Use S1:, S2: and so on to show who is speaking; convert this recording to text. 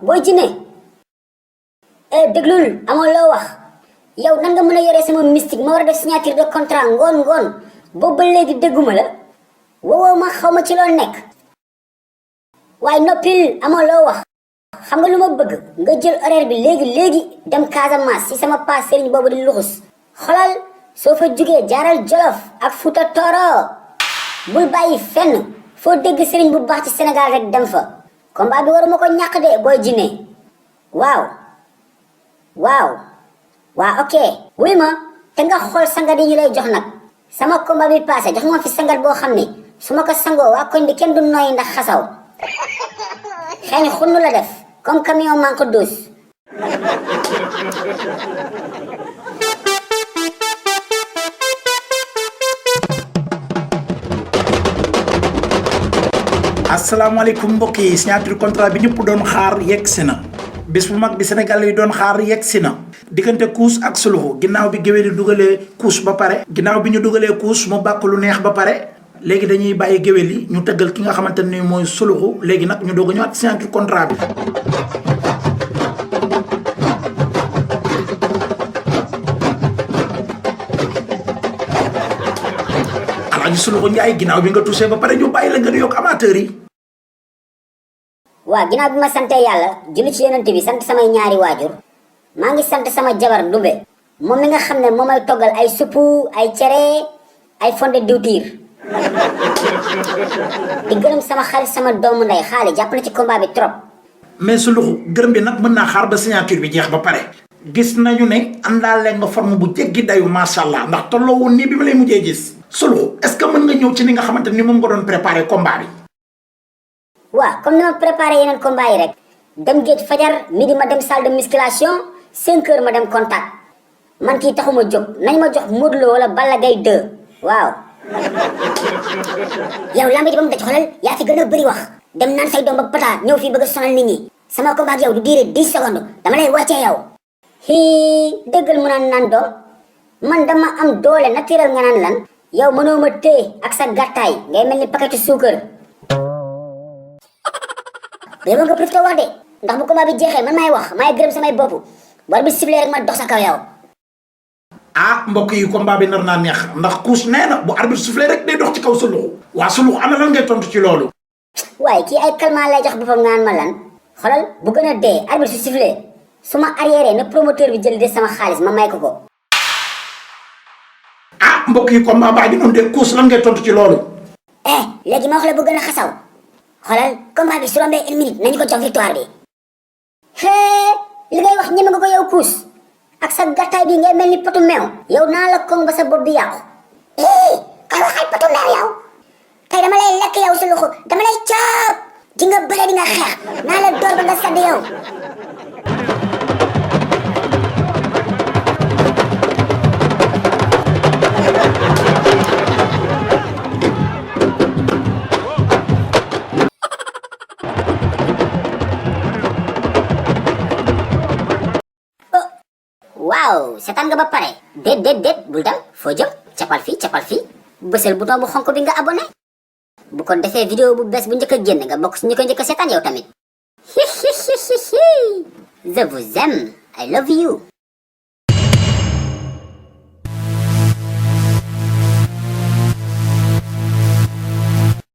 S1: Boy Djiné déglul amoo loo wax yow nan nga mën a yore sama mystique ma war a def signature de contrat ngoon boobu ba léegi dégguma la woowoo ma xaw ma ci loo nekk waaye noppil amoo loo wax xam nga lu ma bëgg nga jël horaire bi léegi dem Casamance ci sama paas Serigne boobu di luxus xolal soo fa jugee jaaral Jolof ak Fuuta Tooro bul bàyyi fenn foo dégg Serigne bu baax ci Sénégal rek dem fa combat bi waruma ko ñàkk de Boy Djiné waaw ok wuy ma te nga xool sangat yi ñu lay jox nag sama combat bi passé jox ma fi sangat boo xam ne su ma ko sangoo waa koñ bi kenn du noyyi ndax xasaw xeeñ xunnu la def comme camion manque douce.
S2: asalaamaaleykum mbokk yi signature contrat bi ñëpp doon xaar yegg si na bis bu mag bi Sénégal yi doon xaar yegg si na diggante Kuus ak Suluxu ginnaaw bi géwél yi dugalee Kuus ba pare ginnaaw bi ñu dugalee Kuus mu bàkk lu neex ba pare léegi dañuy bàyyi géwél yi ñu tëggal ki nga xamante ni mooy Suluxu léegi nag ñu doog a ñëwaat signature contrat bi. Alaaji Suluxu Njaay ginnaaw bi nga touché ba pare ñu bàyyi la nga yokk amateur yi.
S1: waaw ginnaaw bi ma sante yàlla julli ci yonent bi sant samay ñaari waajur maa ngi sant sama jabar Dumbe moom mi nga xam ne moom ay toggal ay suppu ay cere ay fonde diwtiir di gërëm sama xarit sama doomu ndey xaali jàpp na ci combat bi trop.
S2: mais Suluxu gërëm bi nag mën naa xaar ba signature bi jeex ba pare. gis nañu ne àndaale nga forme bu jéggi dayu macha allah ndax tolloo woon nii bi ma lay mujjee gis. Suluxu est-ce que mën nga ñëw ci ni nga xamante ni moom nga doon préparé combat bi.
S1: waaw comme ni ma préparé yeneen combat yi rek dem géej fajar midi ma dem salle de musculation 5 heures ma dem contact man kii taxuma jóg nañ ma jox Modou Lo wala Balla Gaye 2 waaw. yow lamb ji ba mu daj xoolal yaa fi gën a bëri wax dem naan say doom ba pata ñëw fii bëgg a sonal nit ñi sama combat ak yow du diire 10 secondes dama lay wàccee yow. dëggal mu naan doom man dama am doole naturel nga naan lan yow mënoo ma téye ak sa gàttaay ngay mel ni paquetu suukar. léegi nga profité wax de ndax bu combat bi jeexee man maay wax maay gërëm samay bopp war bi sifflé rek ma dox sa kaw yow.
S2: mbokk yi combat bi nar naa neex ndax Kuus nee na bu arbitre sifflé rek day dox ci kaw Suluxu. waa Suluxu ana lan ngay tontu ci loolu.
S1: waaye kii ay calmant lay jox boppam ngaan ma lan xoolal bu gën a dee arbitre su sifflé su ma arrière na promoteur bi jël de sama xaalis ma may ko.
S2: mbokk yi combat baa ji noonu de Kuus lan ngay tontu ci loolu.
S1: léegi ma wax la bu gën a xasaw. xoolal combat bi su rombee 1 minute nañu ko jox victoire bi. li ngay wax ñeme nga ko yow Kuus ak sa gàttaay bi ngay mel ni potu meew. yow naa la koŋ ba sa bopp bi yàqu. kay waxal potu meew yow. tey dama lay lekk yow Suluxu dama lay caab di nga bëre di nga xeex naa la door ba nga sadd yow. waaw seetaan nga ba pare déet bul dal foo jëm capal fii bësal bouton bu xonk bi nga abonné bu ko defee vidéo bu bees bu njëkk a génn nga bokk si ñu ko njëkk a seetaan yow tamit. Je vous aime, I love you.